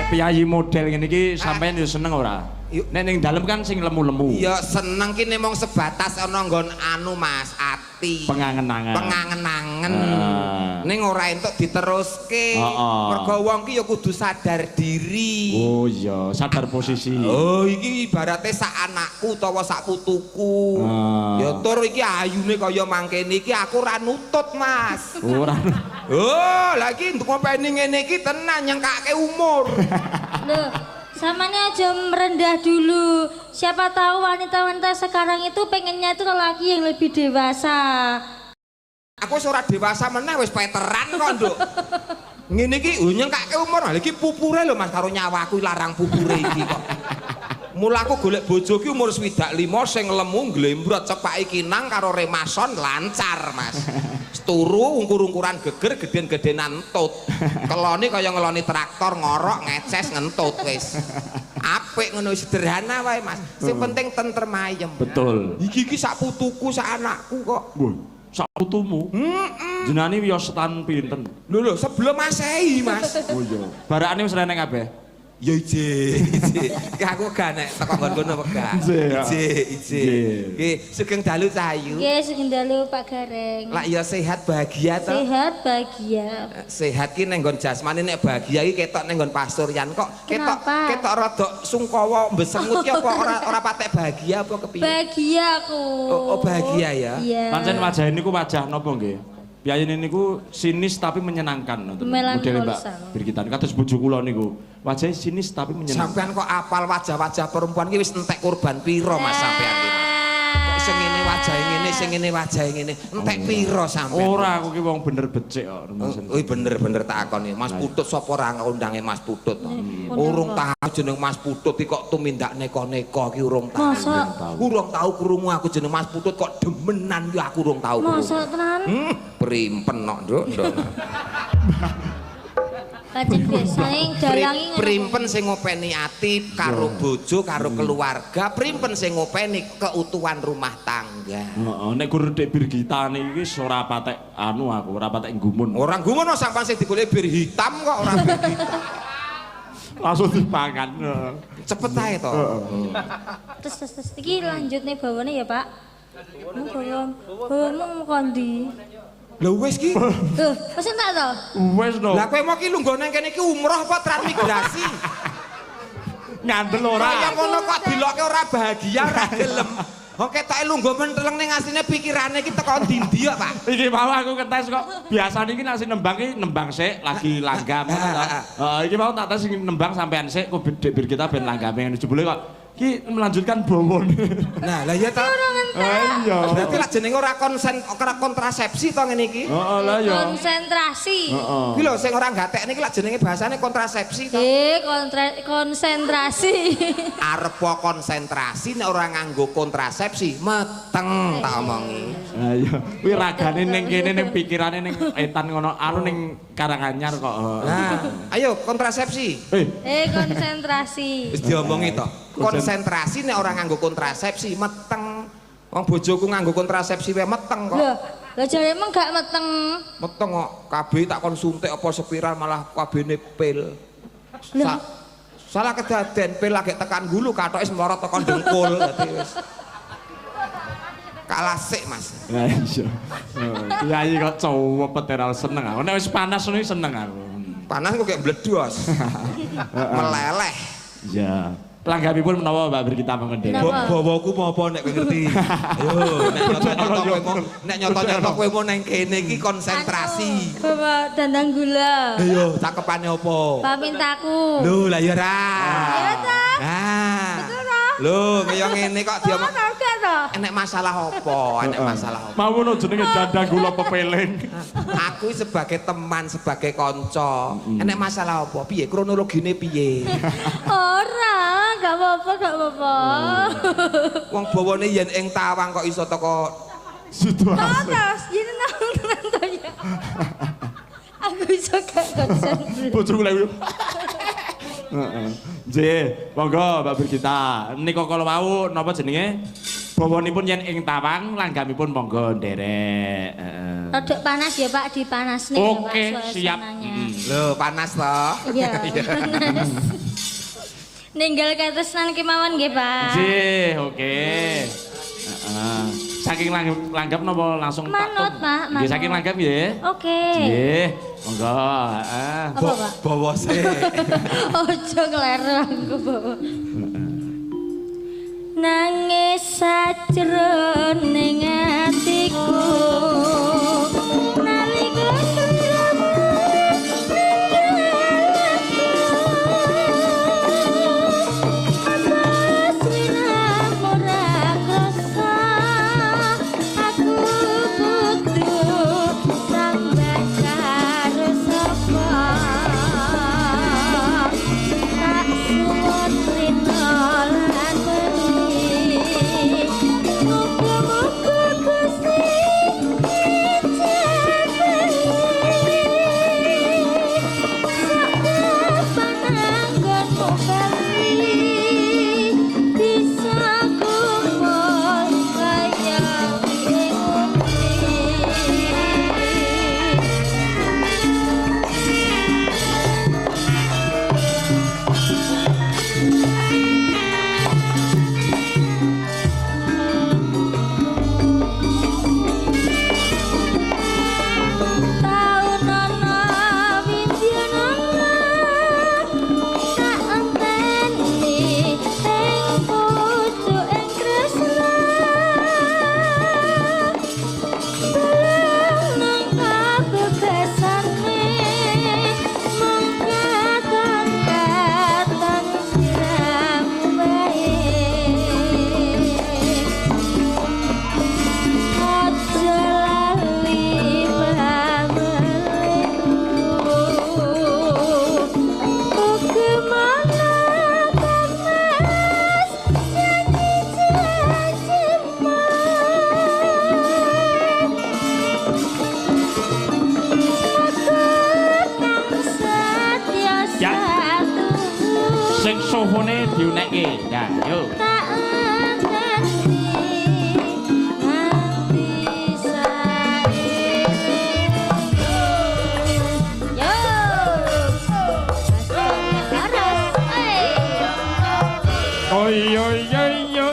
Piyayi model ngene iki sampean yo seneng ora? Nek ning dalem kan sing lemu-lemu. Ya seneng ki nek mung sebatas ana nggon anu Mas, ati. Pengangen-angen. Pengangen-angen. Ah. Ning ora entuk diteruske. Heeh. Mergo wong ki ya kudu sadar diri. Oh iya, sadar posisi. Oh, iki ibarate sak anakku utawa sak putuku. Ah. Ya tur iki ayune kaya mangkene iki aku ora nutut, Mas. Ora. Oh, lagi untuk ngopeni ngene iki tenan nyengkake umur. Loh, samanya aja merendah dulu. Siapa tahu wanita-wanita sekarang itu pengennya itu lelaki yang lebih dewasa. Aku wis ora dewasa meneh, wis veteran kok, Nduk. Ngene iki nyengkake umur. Lha iki pupure lho Mas karo nyawaku larang pupure iki kok. Mula aku golek bojo ki umur 65 sing lemu nglembrot cepake kinang karo remason lancar, Mas. Turu ungkur-ungkuran geger geden-gedenan entut. Keloni kaya ngeloni traktor ngorok ngeces ngentut wis. Apik ngono sederhana wae, Mas. Sing penting tentrem ayem. Betul. Iki iki sak putuku, sak anakku kok. Wah, sak putumu. Heeh. Jenane wiyos setan pinten? Lho lho, sebelum Masehi, Mas. Oh iya. Barakane wis reneng kabeh. Ya ije, ije. Ki aku gak nek teko nggon kono wegah. Ije, ya. Ije, ije. Nggih. Nggih, sugeng dalu Cahayu. Nggih, sugeng dalu Pak Gareng. Lak ya sehat bahagia to. Sehat bahagia. Sehat ki ning nggon jasmani, nek bahagia ki ketok ning nggon pasuryan kok. Ketok Kenapa? ketok rada sungkawa mbesengut ki apa ora patek bahagia apa kepiye? Bahagia aku. Oh, bahagia ya? Iya. Pancen wajah niku wajah napa nggih? Piyayi niku sinis tapi menyenangkan ngoten. Melankolis. Modele Mbak Birgita kados bojo kula niku. Wajahnya sinis tapi menyenangkan. Sampean kok apal wajah-wajah perempuan ki wis entek korban piro Mas sampean ki? Kok sing ngene wajahe ngene, sing ngene wajahe ngene. Entek piro sampean? Ora, aku ki wong bener becik kok. Oh, bener-bener tak akoni. Mas Putut sapa ora ngundange Mas Putut? Urung tau jeneng Mas Putut iki kok tumindak neko-neko ki urung tau. Masa? Urung tau krungu aku jeneng Mas Putut kok demenan ki aku urung tau krungu. Masa tenan? Primpen kok, Nduk, Nduk. Pancen biasane dalangi ngono. Primpen sing ngopeni ati karo bojo, karo keluarga, primpen sing ngopeni keutuhan rumah tangga. Heeh, nek guru Dek Birgita niki wis ora patek anu aku, ora patek gumun. Ora gumun sampean sing digoleki bir hitam kok ora bir hitam. Langsung dipangan. Cepet ae to. Terus iki lanjutne bawane ya, Pak. Bawamu kondi. Lho wis ki. Loh, wis entek to? Wis no. Lah kowe mau ki lungguh nang kene iki umroh apa transmigrasi? Ngandel ora. Kaya ngono kok dilokke ora bahagia ora gelem. Wong ketoke lungguh menteleng ning asline pikirane iki teko ndi-ndi kok, Pak. Iki mau aku ketes kok. Biasane iki nek sing nembang iki nembang sik lagi langgam ngono to. Heeh, iki mau tak tes sing nembang sampean sik kok Dek Birgita ben langgame ngono jebule kok iki melanjutkan bawone. Nah, lah iya ta. Iya. Berarti lak jenenge ora konsen ora kontrasepsi to ngene iki. Heeh lah ya. Konsentrasi. Heeh. Iki lho sing ora gatekne iki lak jenenge bahasane kontrasepsi to. Konsentrasi. Arepa konsentrasi nek ora nganggo kontrasepsi meteng tak omongi. Lah iya, kuwi ragane ning kene ning pikirane ning etan ngono anu ning Karanganyar kok. Nah, ayo kontrasepsi. Konsentrasi. Wis diomongi to. Konsentrasi nek ora nganggo kontrasepsi meteng. Wong bojoku nganggo kontrasepsi wae meteng kok. Lho, lha jaremu gak meteng. Meteng kok. KB tak kon suntik apa spiral malah kabene pil. Salah kedaden pil lagi tekan gulu katoke semorot tekan dengkul dadi wis. Kalah sik, Mas. Lah iya. Kiai kok cowok ora seneng aku. Nek wis panas ngono seneng aku. Panas kok kayak bledos. Meleleh. Iya. Langgapipun menawa Mbak Birgita mengko. Bawaku mau apa nek kowe ngerti? Ayo, nek nyoto-nyoto kowe mau, nek nyoto-nyoto kowe mau nang kene iki konsentrasi. Bawa dandang gula. Ayo, cakepane apa? Pamintaku. Lho, lah ya ora. Ya ta? Nah. Betul ta? Lho, kaya ngene kok diomong. Enek masalah apa? Enek masalah apa? Mau ngono jenenge dandang gula pepeling. Aku sebagai teman, sebagai kanca, enek masalah apa? Piye kronologine piye? Ora, gak apa-apa, gak apa-apa. Wong bawane yen ing tawang kok iso teko situasi. Terus, yen nang tenan to ya. Aku iso gak konsen. Bojoku lek. Heeh. Nggih, monggo Mbak Birgita. Nika kala wau napa jenenge? Bawanipun yen ing tawang langgamipun monggo nderek. Heeh. Rodok panas ya Pak, dipanasne ya Pak Oke, siap. suasananya. Lho, panas toh. Iya, panas. Ninggal katresnan kemawon nggih, Pak. Nggih, oke. Heeh. Saking langgam napa langsung tak Manut, tum? Pak, Nggih, saking manut. langgam nggih. Oke. Nggih, monggo, heeh. Apa, Pak? Bawa sik. Ojo kleru aku, bawa. Nangis sajroning atiku nalika sliramu ninggal aku. Apa sliramu ora krasa aku kudu sambat karo sapa tak suwun rina lan wengi muga-muga Gusti ngejabahi sakapan anggonmu bali bisa kumpul kaya ing Taunana windyanana tak enteni ing pucuk ing tresna Beleng kabebasane mung katon-katon sliramu wae. Aja lali pamelingku bagaimana tamas janji-janjimu aku kang setia Ya. satu Sing sofone diunekke. Ya, yo. tak enteni nganti saiki. Yo. Laras, eh. Oh iya iya iya.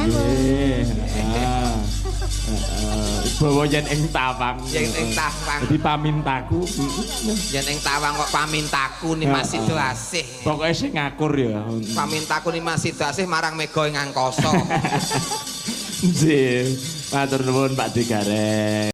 Nggih. Heeh. Heeh. Bawa yen ing tawang. Yen ing tawang. Dadi pamintaku. Yen ing tawang kok pamintaku ni Mas Sido Asih. Pokoke sing ngakur ya. Pamintaku ni Mas Sido Asih marang mega ing angkasa. Nggih. Matur nuwun, Pak Digareng.